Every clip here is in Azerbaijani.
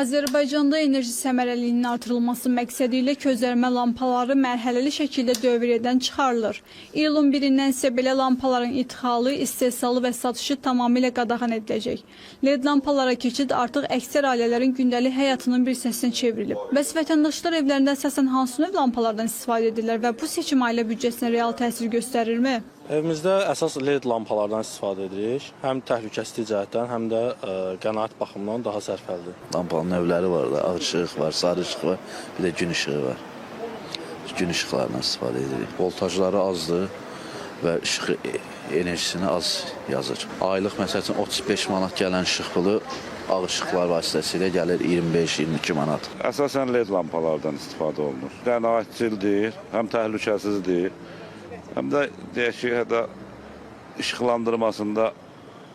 Azərbaycanda enerji səmərəliliyinin artırılması məqsədi ilə közərmə lampaları mərhələli şəkildə dövriyyədən çıxarılır. İyulun 1-dən isə belə lampaların idxalı, istehsalı və satışı tamamilə qadağan ediləcək. LED lampalara keçid artıq əksər ailələrin gündəlik həyatının bir hissəsinə çevrilib. Bəs vətəndaşlar evlərində əsasən hansı növ lampalardan istifadə edirlər və bu seçim ailə büdcəsinə real təsir göstərirmi? Evimizdə əsas LED lampalardan istifadə edirik. Həm təhlükəsizlik cəhətdən, həm də qənaət baxımından daha sərfəlidir. Lampanın növləri var da, ağ işıq var, sarı işıq var, bir də gün işığı var. Gün işıqlarından istifadə edirik. Voltajları azdır və işıq enerjisini az yazır. Aylıq məsəl üçün 35 manat gələn işıq pulu ağ işıqlar vasitəsilə gəlir 25-22 manat. Əsasən LED lampalardan istifadə olunur. Qənaətçildir, həm təhlükəsizdir, həm də deyək ki, hətta işıqlandırmasında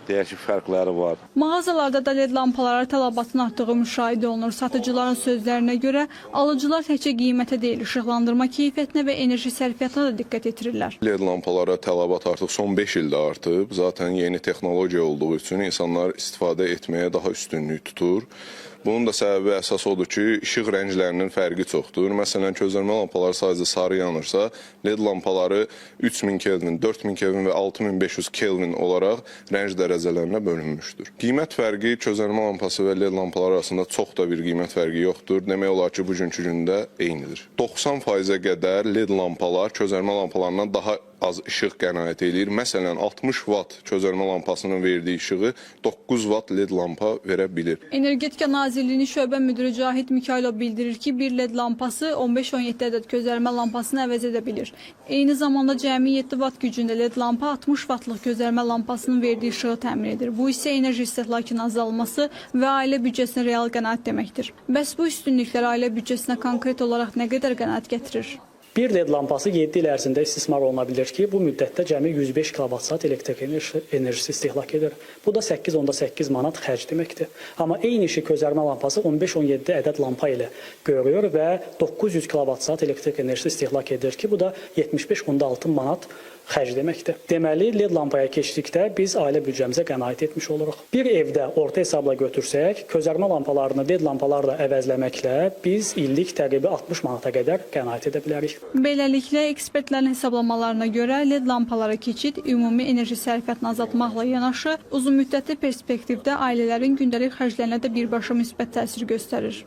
deyək ki, fərqləri var. Mağazalarda da LED lampalara tələbatın artdığı müşahidə olunur. Satıcıların sözlərinə görə alıcılar təkcə qiymətə deyil, işıqlandırma keyfiyyətinə və enerji sərfiyyatına da diqqət yetirirlər. LED lampalara tələbat artıq son 5 ildə artıb. Zaten yeni texnologiya olduğu üçün insanlar istifadə etməyə daha üstünlük tutur. Bunun da səbəbi əsas odur ki, işıq rənglərinin fərqi çoxdur. Məsələn, közərmə lampaları sadəcə sarı yanırsa, LED lampaları 3000 Kelvin, 4000 Kelvin və 6500 Kelvin olaraq rəng dərəcələrinə bölünmüşdür. Qiymət fərqi közərmə lampası və LED lampaları arasında çox da bir qiymət fərqi yoxdur. Demək olar ki, bugünkü gündə eynidir. 90%-ə qədər LED lampalar közərmə lampalarından daha az işıq qənaət eləyir. Məsələn, 60 vatt közərmə lampasının verdiyi işığı 9 vatt LED lampa verə bilir. Energetika Nazirliyinin şöbə müdiri Cahid Mikayılov bildirir ki, bir LED lampası 15-17 ədəd közərmə lampasını əvəz edə bilir. Eyni zamanda cəmi 7 vatt gücündə LED lampa 60 vattlıq közərmə lampasının verdiyi işığı təmin edir. Bu isə enerji istehlakının azalması və ailə büdcəsinə real qənaət deməkdir. Bəs bu üstünlüklər ailə büdcəsinə konkret olaraq nə qədər qənaət gətirir? Bir LED lampası 7 il ərzində istismar oluna bilir ki, bu müddətdə cəmi 105 kWh elektrik enerjisi istehlak edir. Bu da 8,8 manat xərc deməkdir. Amma eyni işi közərmə lampası 15-17 ədəd lampa ilə görür və 900 kWh elektrik enerjisi istehlak edir ki, bu da 75,6 manat xərc deməkdir. Deməli, LED lampaya keçdikdə biz ailə büdcəmizə qənaət etmiş oluruq. Bir evdə orta hesabla götürsək, közərmə lampalarını LED lampalarla əvəzləməklə biz illik təqribi 60 manata qədər qənaət edə bilərik. Beləliklə, ekspertlərin hesablamalarına görə LED lampalara keçid ümumi enerji sərfiyyatını azaltmaqla yanaşı, uzunmüddətli perspektivdə ailələrin gündəlik xərclərinə də birbaşa müsbət təsir göstərir.